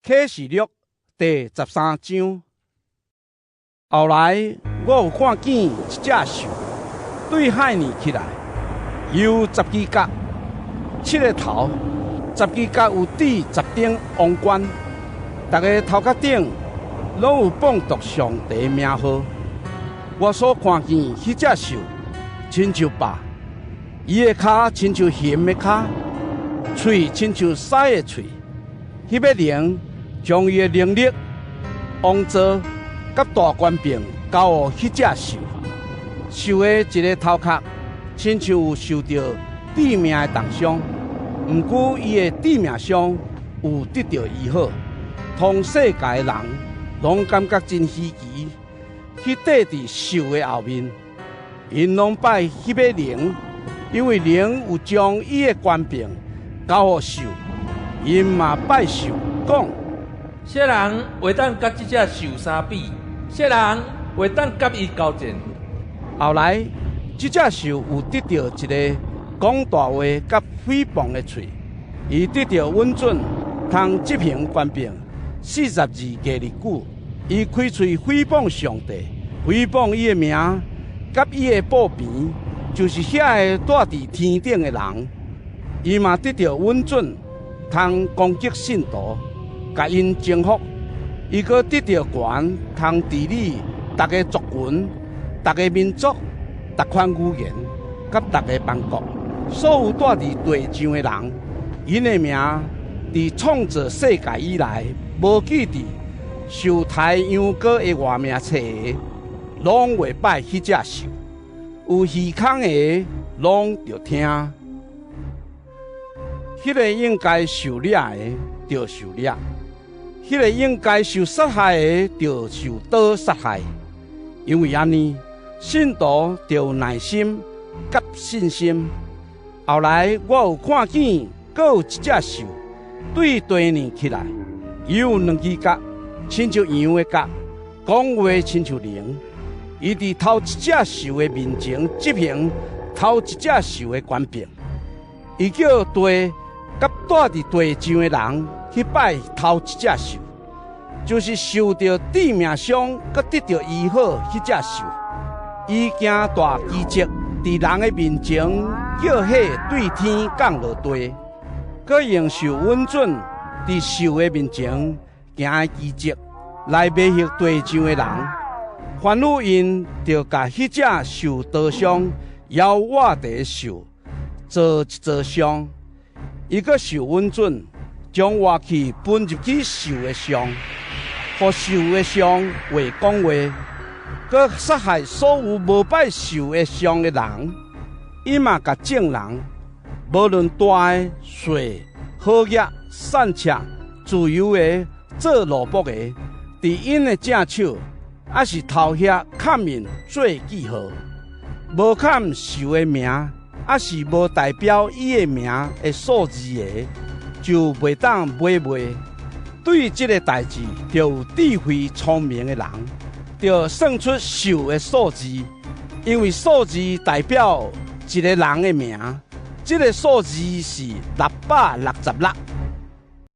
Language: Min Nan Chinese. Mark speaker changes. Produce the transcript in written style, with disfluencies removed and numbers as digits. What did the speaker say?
Speaker 1: 啟示錄第13章。後來我有看見一隻獸對海爾起來，有十支角，七个頭，十支角有戴十頂王冠，逐个頭殼頂攏有謗讟上帝名號。我所看見彼隻獸，親像豹，伊的跤親像熊的跤，喙親像獅的喙。彼尾靈將伊的能力、王座佮大權柄交予彼隻獸。獸的一个頭殼親像有受著致命的重傷，毋過伊的致命傷有得著醫好。通世界的人攏感覺真稀奇，去綴佇獸的後面，𪜶攏拜彼尾靈，因為靈有將伊的權柄交予獸，𪜶嘛拜獸，講：
Speaker 2: 啥人會當佮這隻獸相比？啥人會當佮伊交戰？
Speaker 1: 後來，這隻獸有得著一个講大話佮誹謗的喙，伊得著允准通執行權柄42個日久。伊開喙誹謗上帝，誹謗伊的名，佮伊的寶棚，就是遐个蹛佇天頂的人。伊嘛得著允准通攻擊信徒，共𪜶征服。伊閣得著權通治理逐个族群、逐个民族、逐款語言，佮逐个邦國。所有蹛佇地上的人，𪜶的名佇創造世界以來無記佇受刣羊羔的活命冊的，攏會拜彼隻獸。有耳孔的，攏著聽。彼个應該受掠的，著受掠；彼个應該受殺害的，著受刀殺害。因為按呢，信徒著有耐心佮信心。後來我有看見，閣有一隻獸對地爾起來，伊有兩支角，親像羊的角，講話親像靈。伊佇頭一隻獸的面前執行頭一隻獸的權柄。伊叫地佮蹛佇地上的人去拜頭一隻獸，就是受著致命傷，閣得著醫好彼隻獸。伊行大奇蹟，佇人的面前叫火對天降落地，閣用受允准佇獸的面前行的奇蹟來迷惑地上的人。吩咐𪜶著共彼隻受刀傷、猶活著的獸做一座像，伊閣受允准將活氣分入去獸的像，予獸的像會講話，閣殺害所有無拜獸的像的人。伊嘛共眾人，無論大的、細的、好額、散赤、自由的、做奴僕的，佇𪜶的正手，抑是頭額嵌印做記號，無嵌獸的名，抑是無代表伊的名的數字的，就袂當買賣。對這个代誌，著有智慧聰明的人，著算出獸的數字，因為數字代表一个人的名。這个數字是666。